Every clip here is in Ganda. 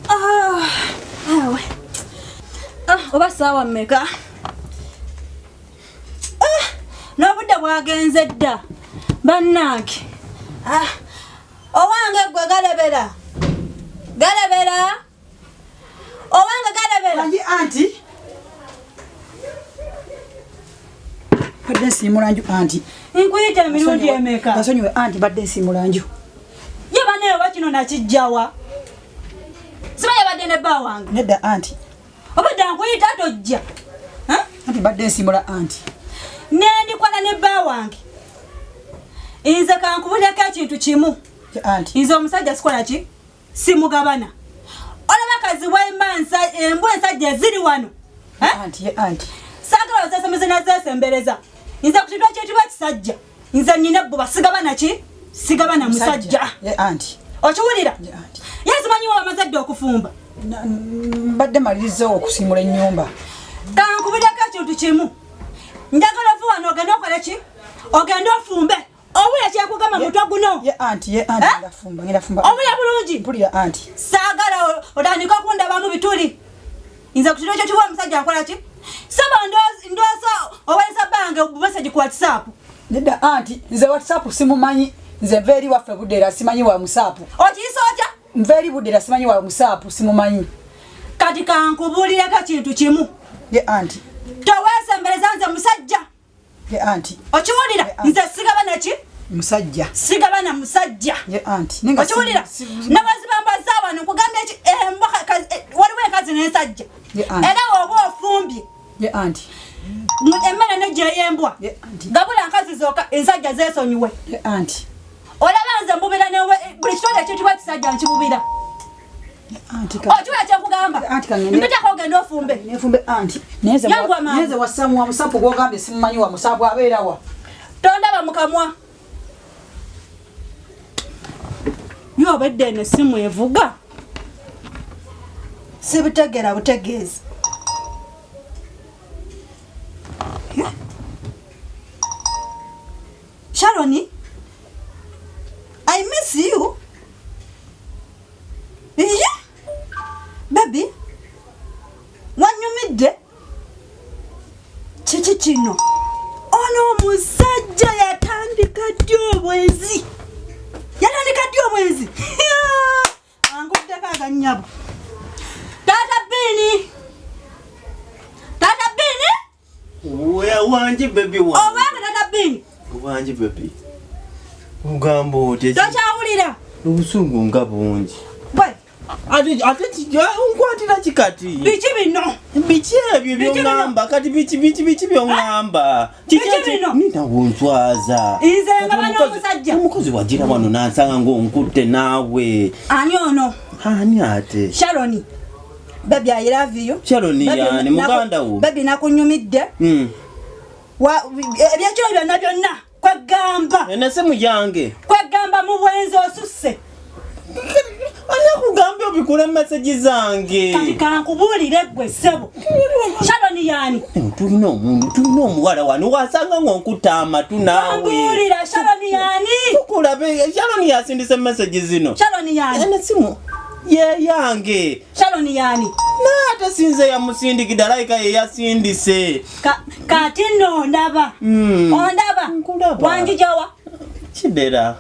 Ah, ah, oba saawa mmeka ah, n'obudde bwagenze dda bannange owange gwe galebera galebera owange galebera anti badde nsiimula nju anti nkuyita emirundi emeka nsonyiwe anti badde nsiimula nju ye banaye oba kino nakijjawa siba yabadde ne bba wange nedda anti obadde nkuyita tojja anti badde nsiimula anti nendikwana ne bba wange nze kankubulireko ekintu kimu nze omusajja sikola ki simugabana olaba kazibwa embwa ensajja eziri wano saagala ozesemeze nazesembereza nze ku kintu ekyetibwa kisajja nze nina ebbuba sigabana ki sigabana musajja okiwulira ye simanyi wa amazadde okufumba mbadde maliriza okusimula ennyumba kankubulirako ekintu kimu njagala ovu wano ogende okole ki ogende ofumbe Owulira kyekugamba mutwe guno? Ye anti, ye anti eh? ngafumba, ngenda fumba. Owulira bulungi? Mpulira anti. Saagala otandika okundabamu bituli. Nze ku kiro kyo kiwa omusajja akola ki? Saba ndoosa owereza bange message ku WhatsApp. Nedda anti, nze WhatsApp simumanyi. Nze nva eri waffe Budera simanyi wa musaapu. Okiyisa otya? Nva eri Budera simanyi wa musaapu simumanyi. Kati kankubuulireko kintu kimu. Ye anti. Toweesembereza nze musajja. Ye anti. Okiwulira nze sigaba naki? Musajja. Sigaba na musajja. Ye anti. Okiwulira? Nabazibamba zaabano nkugambye ki embwa eh, waliwo enkazi n'ensajja. Ye anti. Era oba ofumbye. Ye anti. Emmere nejja ey'embwa. Ye anti. Gabula nkazi zokka ensajja zeesonyiwe. Ye anti. Olaba nze mbubira ne buli kitonde ekiyitibwa ekisajja nkibubira. Okiwulira kyekugamba? Mpitako ogende ofumbe. Nefumbe anti. Neze wasamu wa musapu gwogambye simumanyi wa musapu abeera wa. Tondaba mu kamwa. Yo obedde eno essimu evuga. Sibutegeera butegeezi. Sharon, I miss you. Iye! Baby, wanyumidde? Kiki kino? Ono omusajja yatandika ddi obwenzi? Yatandika ddi obwenzi? Anguddeko agannyabo. Taata Bini! Taata Bini! Wangi baby wange. Obanga tata Bini. Wangi baby. Ugamba otya? Tokyawulira. Obusungu nga bungi. Bwe. Ate ate nkwatira ki kati? Biki bino? Biki ebyo by'oŋŋamba kati biki biki biki by'oŋŋamba? Biki bino? Nina bunswaza. Nze nga bano omusajja. Omukozi wagira wano n'ansanga ng'onkutte naawe. Ani ono? Ani ate? Sharoni. Baby I love you. Sharon yani muganda wo. Baby nakunyumidde. Wa ebyekiro byonna byonna kwegamba. Eno simu yange. Kwegamba mu bwenzi osusse. Ani akugambye obikule message zange? Kati kankubuulire ggwe ssebo. Sharon yani. Tulina omuntu, tulina omuwala wano wasanga ng'onkutta amatu naawe. Kambuulira Sharon yani. Tukulabe Sharon yasindise message zino. Sharon yani. Eno simu ye yange. Sharon yani. Naate sinze yamusindikidde alayika ye yasindise. Kati nno ondaba. Ondaba. Nkulaba. Wanjijawa. Kidera.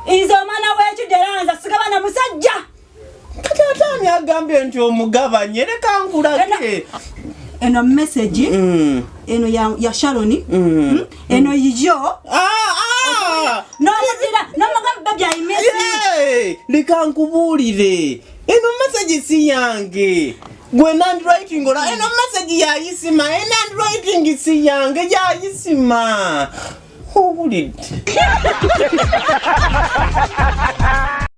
Nze omwana w'ekidera nze sigaba na musajja. Kati ate ani agambye nti omugabanye leka nkulage. Eno message eno ya Sharon. Eno yiyo. N'omugira n'omugamba baby I miss you. Leka nkubuulire. Eno message si yange. Gwe handwriting ola eno message ya Isima. Eno handwriting si yange ya Isima. Owulidde.